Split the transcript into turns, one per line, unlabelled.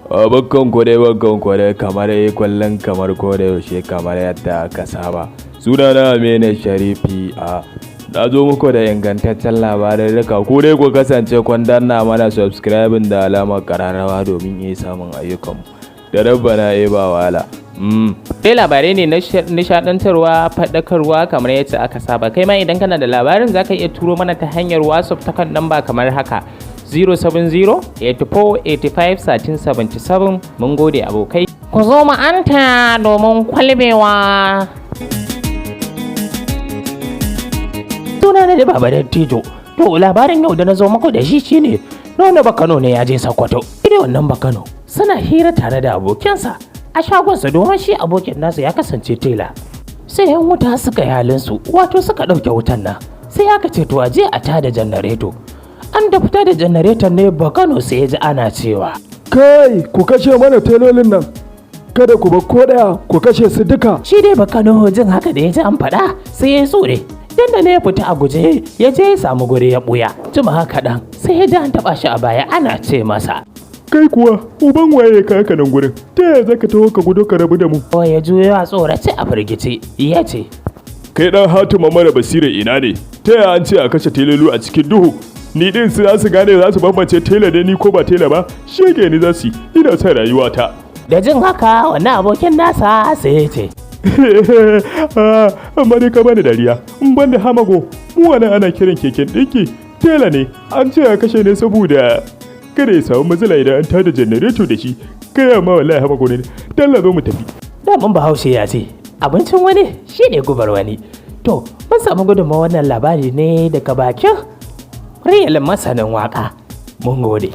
Barkan ku dai, barkan ku dai, kamar kullum, kamar ko da yaushe, kamar yadda aka saba. Sunana Aminu Sharifi. A na zo muku da ingantaccen labarurruka. Ku dai ku kasance kun danna mana subscribing da alamar kararrawa domin iya samun ayyukanmu. Da rabbana ya ba wahala.
Dai labarai ne na nishadantarwa, faɗakarwa, kamar yadda aka saba. Kai ma idan kana da labarin, zaka iya turo mana ta hanyar WhatsApp ta kan namba kamar haka: 070 84 85 1377. Mun gode, abokai.
Ku zo mu anta domin kwalbewa.
Suna na da Baba Dattijo. To, labarin yau da na zo muku da shi shine Nono Bakano ne ya je Sokoto. Ide wannan Bakano suna hira tare da abokinsa a shagonsa, domin shi abokin nasa ya kasance tela. Sai yan wuta suka yi halinsu, wato suka ɗauke wutan nan. Sai aka ce to a je a tada janareto. An da fita da janareton ne, Bakano sai ya ji ana cewa:
"Kai, ku kashe mana telolin nan, kada ku bar ko ɗaya, ku kashe su duka."
Shi dai Bakano jin haka da ya ji an faɗa, sai ya tsore. Dan da ya fita a guje, ya je ya samu guri ya ɓuya. Jima kaɗan sai ya ji an taɓa shi a baya, ana ce masa:
"Kai kuwa, uban waye ka haka nan gurin? Ta yaya zaka taho ka gudu ka rabu da mu?"
Ya juyo a tsorace, a firgice, ya ce:
"Kai dan Hatima mara basira, ina ne? Ta yaya an ce a kashe telolu a cikin duhu? Ni din su za su gane, za su bambance tela ne ni ko ba tela ba? Shege ni za su yi, ina son rayuwata."
Da jin haka, wannan abokin nasa sai ya ce:
"Amma dai ka bani dariya. In ban da hamago, mu wannan ana kiran keken ɗinki tela ne. An ce a kashe ne saboda kada ya samu matsala idan an tada janareto da shi. Kai amma wallahi hamago ne. Dalla zo mu tafi."
Daman Bahaushe ya ce abincin wani shi ne gubar wani. To, mun samu gudunmawar wannan labari ne daga bakin Riyal masanin waka. Mun gode.